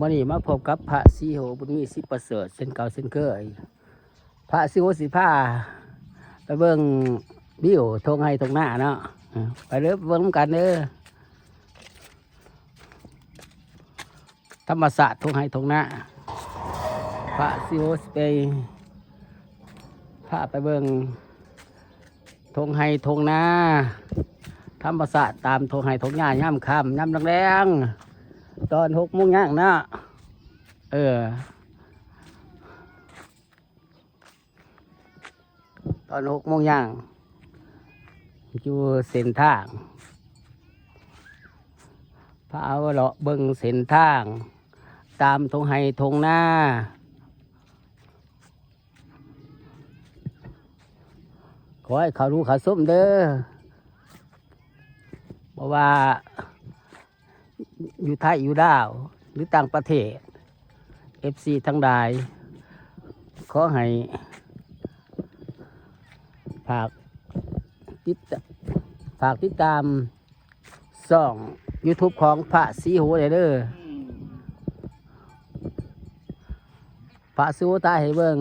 ມື້ນີ້ມາພົບກັບພະສີໂຫ ບຸນມີ ສິປະເສີດ ເຊັ່ນເກົ່າເຊັ່ນເຄີຍ. ພະສີໂຫຊິພາໄປເບິ່ງວິວທົ່ງໄຮ່ທົ່ງນາເນາະ. ໄປເດີ ເບິ່ງນຳກັນເດີ. ທຳມະຊາດທົ່ງໄຮ່ທົ່ງນາ. ພະສີໂຫຊິໄປ ພາໄປເບິ່ງທົ່ງໄຮ່ທົ່ງນາ ທຳມະຊາດຕາມທົ່ງໄຮ່ທົ່ງນາ ຍາມຄ່ຳ ຍາມແລງໆ ຕອນຫົກໂມງຍ່າງເນາະ. ເອີ ຕອນຫົກໂມງຍ່າງ ຢູ່ເສັ້ນທາງ ພາເລາະເບິ່ງເສັ້ນທາງຕາມທົ່ງໄຮ່ທົ່ງນາ. ຂໍໃຫ້ເຂົ້າດູເຂົ້າຊົມເດີ ບໍ່ວ່າ ຢູ່ໄທ ຢູ່ລາວ ຫຼື ຕ່າງປະເທດ ເອັຟຊີ ທັງຫຼາຍ ຂໍໃຫ້ ຝາກຕິດ ຝາກຕິດຕາມຊ່ອງຢູທູບຂອງພະສີໂຫແດ່ເດີ. ພະສີໂຫຖ່າຍໃຫ້ເບິ່ງ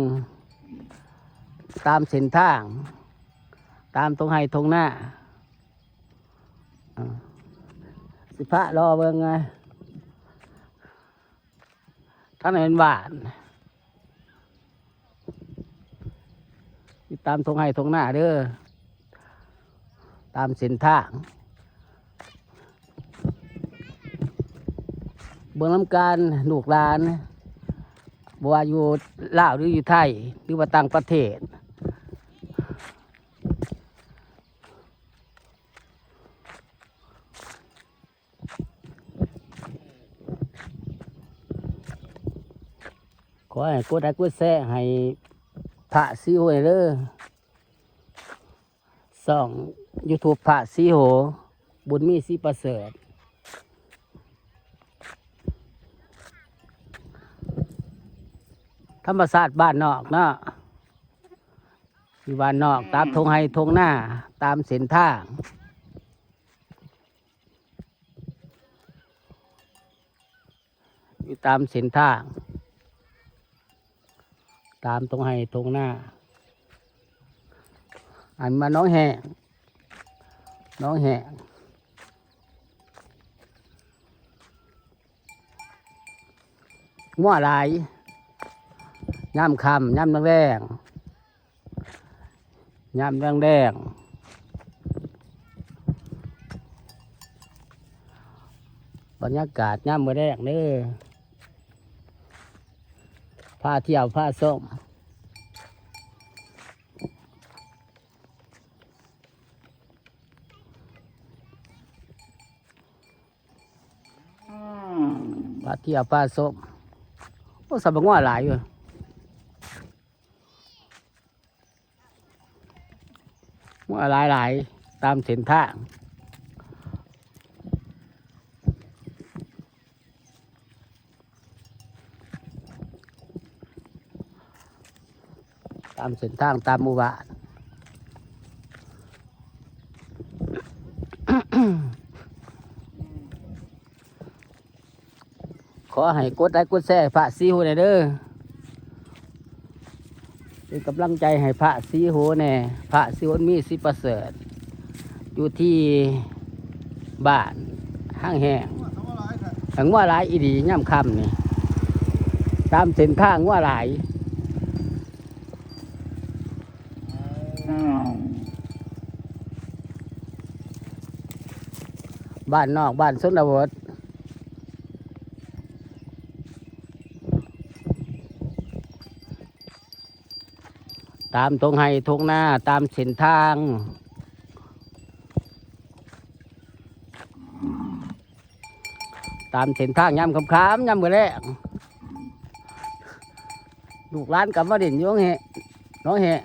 ຕາມເສັ້ນທາງ ຕາມທົ່ງໄຮ່ທົ່ງນາ. ອ່າ ຊິພາເລາະເບິ່ງ ທາງນັ້ນແມ່ນບ້ານ ຕິດຕາມທົ່ງໄຮ່ທົ່ງນາເດີ ຕາມເສັ້ນທາງ ເບິ່ງນຳກັນລູກຫຼານ ບໍ່ວ່າຢູ່ລາວ ຫຼື ຢູ່ໄທ ຫຼື ວ່າຕ່າງປະເທດ. ຂໍໃຫ້ກົດໄລກົດແຊໃຫ້ພະສີໂຫແດ່ເດີ ຊ່ອງຢູທູບພະສີໂຫ ບຸນມີ ສີປະເສີດ. ທຳມະຊາດບ້ານນອກເນາະ ຢູ່ບ້ານນອກ ຕາມທົ່ງໄຮ່ທົ່ງນາ ຕາມເສັ້ນທາງ ຢູ່ຕາມເສັ້ນທາງ ຕາມທົ່ງໄຮ່ທົ່ງນາ. ອັນມາໜອງແຫ້ງ ໜອງແຫ້ງ ງົວຫຼາຍ ຍາມຄ່ຳ ຍາມແລງໆ ຍາມແລງໆ ບັນຍາກາດຍາມມື້ແລງເດີ ພາທ່ຽວພາຊົມ. ພາທ່ຽວພາຊົມ. ໂອ້ ສະບັກງົວຫຼາຍຢູ່ ງົວຫຼາຍໆ ຕາມເສັ້ນທາງ. ຕາມເສັ້ນທາງ ຕາມໝູ່ບ້ານ. ຂໍໃຫ້ກົດໄລກົດແຊໃຫ້ພະສີໂຫແດ່ເດີ ເປັນກຳລັງໃຈໃຫ້ພະສີໂຫແດ່ ພະສີໂຫມີ ສີປະເສີດ ຢູ່ທີ່ບ້ານຫາງແຫ້ງ. ແຕ່ງົວຫຼາຍອີ່ຫຼີ ຍາມຄ່ຳນີ້ ຕາມເສັ້ນທາງງົວຫຼາຍ. ບ້ານນອກ ບ້ານຊົນນະບົດ. ຕາມທົ່ງໄຮ່ທົ່ງນາ ຕາມເສັ້ນທາງ ຕາມເສັ້ນທາງຍາມຄ່ຳໆ ຍາມມື້ແລງ ລູກຫຼານກໍມາຫຼິ້ນຢູ່ໜອງແຫ້ງ ໜອງແຫ້ງ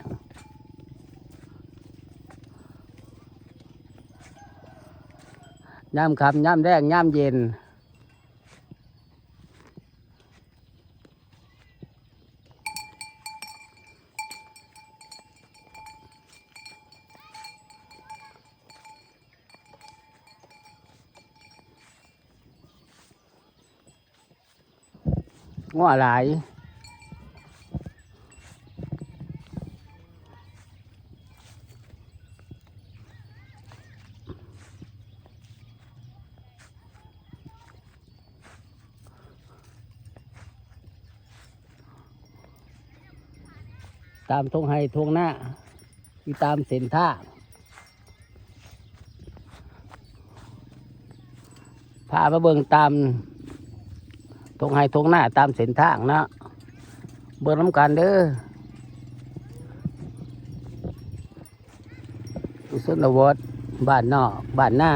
ຍາມຄ່ຳ ຍາມແລງ ຍາມເຢັນ. ເ งัວຫຼາຍ. ຕາມທົ່ງໄຮ່ທົ່ງນາ ຢູ່ຕາມເສັ້ນທາງ ພາມາເບິ່ງຕາມທົ່ງໄຮ່ທົ່ງນາ ຕາມເສັ້ນທາງເນາະ ເບິ່ງນຳກັນເດີ. ຢູ່ຊົນນະບົດ ບ້ານນອກ ບ້ານນາ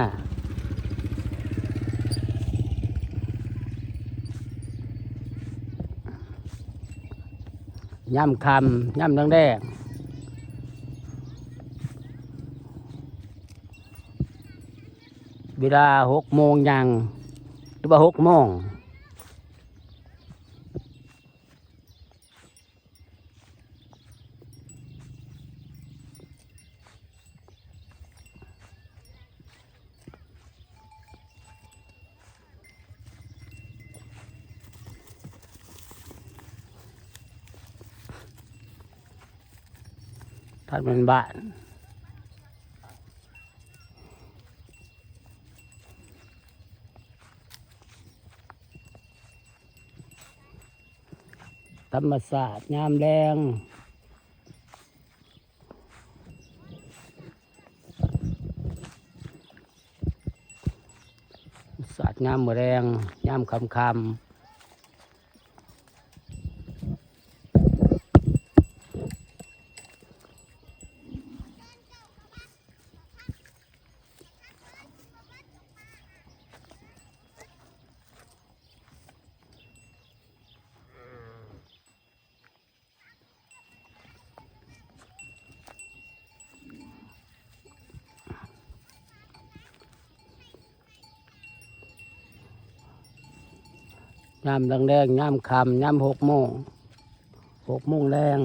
ຍາມຄ່ຳ ຍາມແລງໆ ເວລາຫົກໂມງຍ່າງ ຫຼືວ່າຫົກໂມງ. ທ່ານແມ່ນບ້ານ ທຳມະຊາດຍາມແລງ ສາດຍາມມື້ແລງ ຍາມຄ່ຳໆ. ຍາມແລງໆ ຍາມຄ່ຳ ຍາມຫົກໂມງ ຫົກໂມງແລງ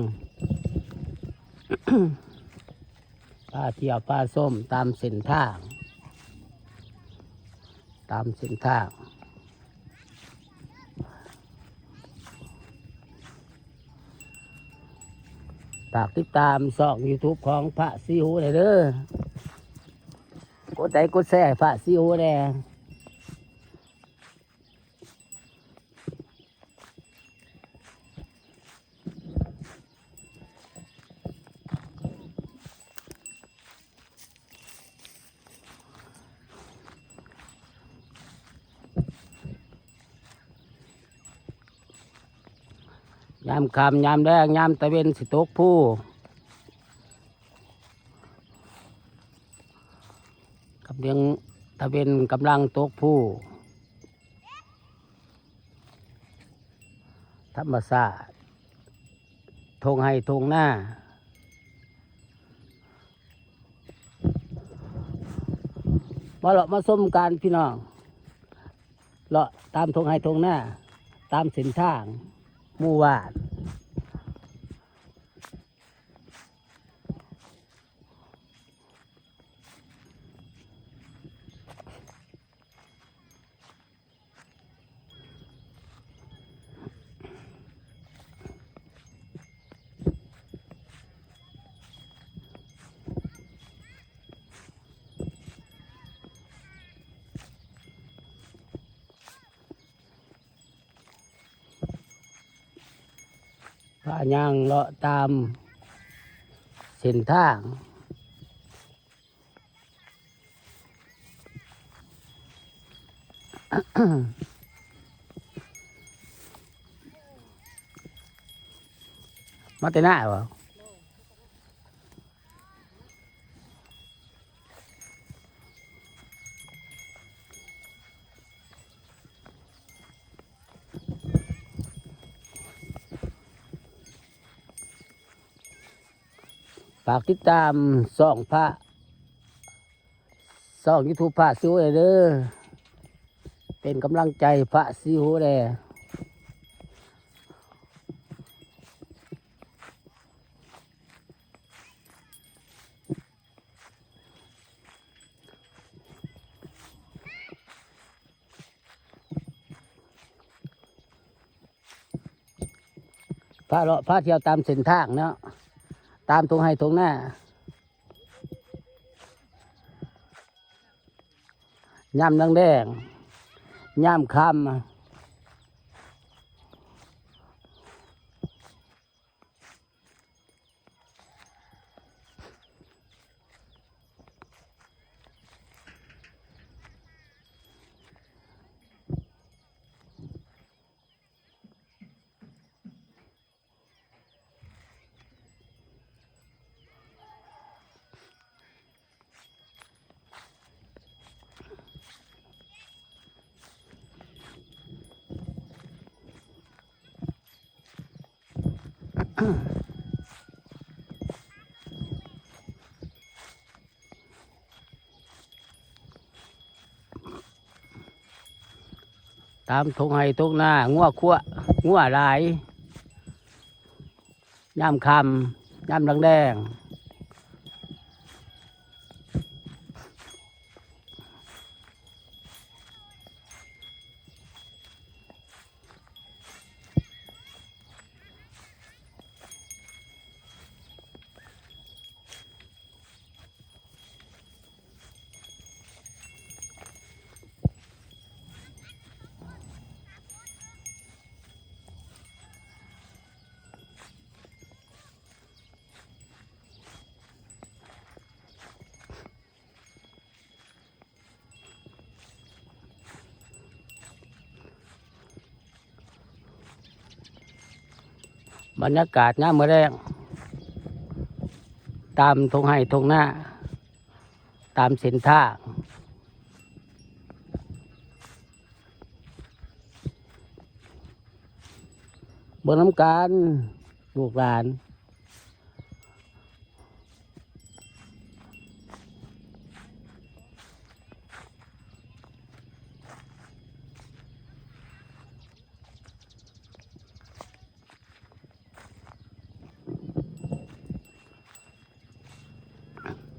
ພາທ່ຽວພາຊົມຕາມເສັ້ນທາງ ຕາມເສັ້ນທາງ. ຝາກຕິດຕາມຊ່ອງຢູທູບຂອງພະສີຫູແດ່ເດີ ກົດໄລກົດແຊໃຫ້ພະສີຫູແດ່. ຍາມຄ່ຳຍາມແລງ ຍາມຕາເວັນຊິຕົກພູ ກຳລັງ ຕາເວັນກຳລັງຕົກພູ ທຳມະຊາດ ທົ່ງໄຮ່ທົ່ງນາ ມາເລາະມາຊົມກັນພີ່ນ້ອງ ເລາະຕາມທົ່ງໄຮ່ທົ່ງນາ ຕາມເສັ້ນທາງໝູ່ບ້ານ. ພາຍ່າງເລາະຕາມເສັ້ນທາງ ມາແຕ່ນາບໍ? ຝາກຕິດຕາມຊ່ອງພະ ຊ່ອງຢູທູບພະສີຫູແດ່ເດີ ເປັນກຳລັງໃຈພະສີຫູແດ່. ເ ພາເລາະພາທ່ຽວຕາມເສັ້ນທາງເນາະ ຕາມທົ່ງໄຮ່ທົ່ງນາ ຍາມແລງໆ ຍາມຄ່ຳ. ຕາມທົ່ງໄຮ່ທົ່ງນາ ງົວຄວາຍ ງົວຫຼາຍ ຍາມຄ່ຳ ຍາມແລງໆ. ບັນຍາກາດຍາມມື້ແລງ ຕາມທົ່ງໄຮ່ທົ່ງນາ ຕາມເສັ້ນທາງ ເບິ່ງນຳກັນ ລູກຫຼານ.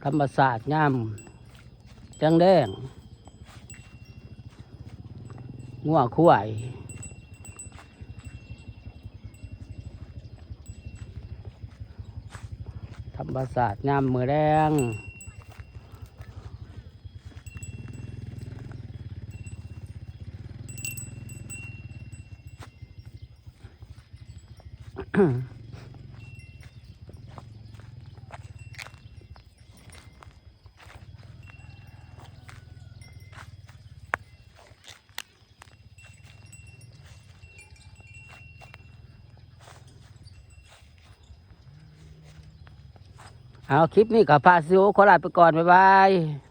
ທຳມະຊາດຍາມແລງໆ ງົວຄວາຍ ທຳມະຊາດຍາມມື້ແລງ. ເອົາ ຄລິບນີ້ກໍພາຊິໂອຂໍລາໄປກ່ອນ ບາຍບາຍ.